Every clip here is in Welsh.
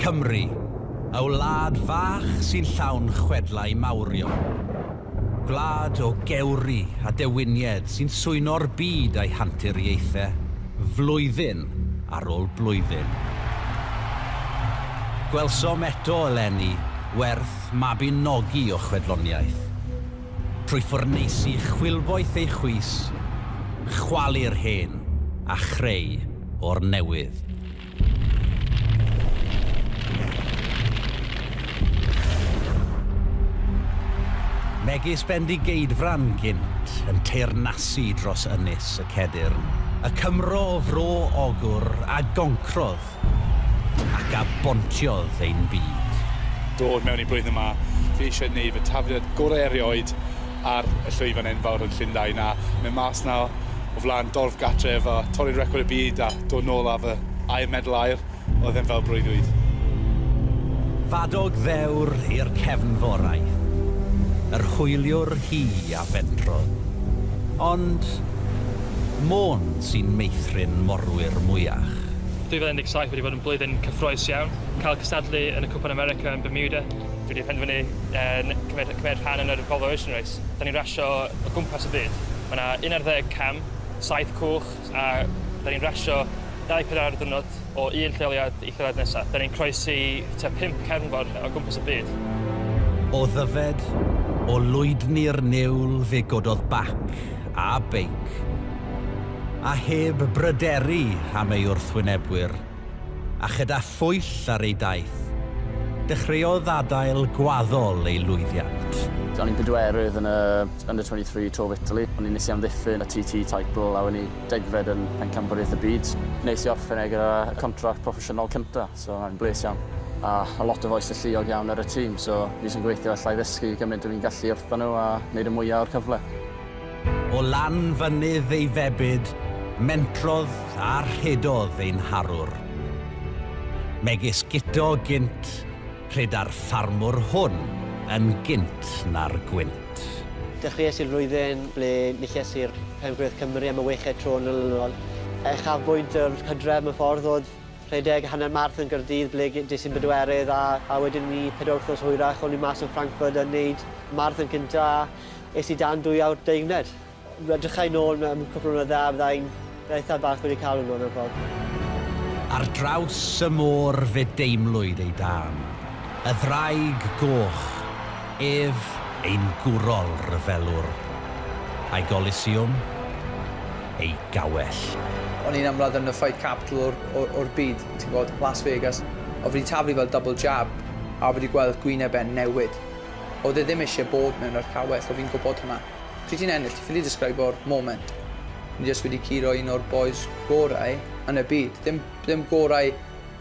Cymru, y wlad fach sy'n llawn chwedlau mawrion. Gwlad o gewri a dewinied sy'n swyno'r byd a'i hanturiaethau, flwyddyn ar ôl blwyddyn. Gwelsom eto eleni werth mabinogi o chwedloniaeth. Trwy ffwrneisi chwilboeth ei chwys, chwalu'r hen a chreu o'r newydd. Megis Bendigeidfran gynt yn teyrnasu dros Ynys y Cedyrn, y Cymro o Fro Ogwr a goncrodd ac a bontiodd ein byd. Dod mewn i blwyddyn yma, fi eisiau gwneud fy tafliad gorau erioed ar y llwyfan enfawr yn Llundain a mynd mas 'na o flaen dorf gartref a torri record y byd a dod nôl â fy ail medal aur, oedd e'n fel breuddwyd. Fadog ddewr i'r cefnfor aeth, yr hwyliwr hi a fentrodd. Ond Môn sy'n meithrin morwyr mwyach. 2017 wedi bod yn blwyddyn cyffrous iawn. Cael cystadlu yn y Cwpan America yn Bermuda. Dwi wedi penderfynu cymryd, cymryd rhan yn yr Volvo Ocean Race. Da ni'n rasio o gwmpas y byd. Mae yna 11 cam, 7 cwch, a da ni'n rasio 24 diwrnod o un lleoliad i lleoliad nesaf. Da ni'n croesi tua 5 cefnfor o gwmpas y byd. O Ddyfed, o lwydni'r niwl fe gododd bac a beic, a heb bryderu am ei wrthwynebwyr, a chyda phwyll ar ei daith, dechreuodd adael gwaddol ei lwyddiant. O'n i'n bedwerydd yn y Under 23 Tour of Italy. O'n i'n nes i amddiffyn y TT title a o'n i degfed yn Pencampwriaeth y Byd. Nes i orffen e gyda contract proffesiynol cynta, so o'n i'n bles iawn. A, a lot o fois alluog iawn ar y tîm, so fi sy'n gweithio alla i ddysgu gymaint o fi'n gallu wrthon nhw a wneud y mwyaf o'r cyfle. O lan fynydd ei febyd, mentrodd a rhedodd ein harwr. Megis Guto gynt, rheda'r ffarmwr hwn yn gynt na'r gwynt. Dechreuais i'r flwyddyn ble nilles i'r Pencampwriaeth Cymru am y weched tro yn olynol. Uchafbwynt yr hydref mewn ffordd oedd rhedeg hanner marathon Gaerdydd ble des i'n bedwerydd a a wedyn 'ny pedwar wythnos hwyrach o'n i mas yn Frankfurt yn neud marathon cynta a es i dan dwy awr deugned. Edrychai nôl am cwpl o flynydde a byddai'n eitha balch wedi cael hwnnw mewn ffordd. Ar draws y môr fe deimlwyd ei dân, y ddraig goch, ef ein gwrol ryfelwr, a'i golisiwm, ei gawell. O'n i'n ymladd yn y fight capital o'r, o'r, o'r byd, ti'n gwybod, Las Vegas. O fi wedi taflu fel double jab, a fi wedi gweld gwyneb e'n newid. Oedd e ddim eisiau bod mewn yr cawell, o fi'n gwybod hwnna. Pryd ti'n ennill, ti'n ffili describe-o'r moment. Ni jyst wedi curo un o'r boys gorau yn y byd. Ddim, ddim gorau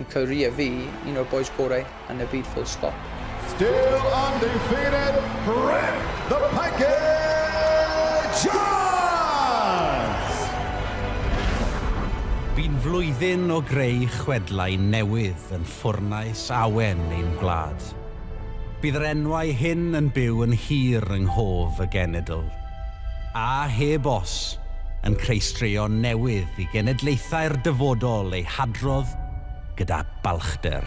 yn career fi, un o'r boys gorau yn y byd, full stop. Still undefeated, Brent the Pikey Johns! Bu'n flwyddyn o greu chwedlau newydd yn ffwrnais awen ein gwlad. Bydd yr enwau hyn yn byw yn hir yng nghof y genedl, a, heb os, yn creu straeon newydd i genedlaethau'r dyfodol eu hadrodd gyda balchder.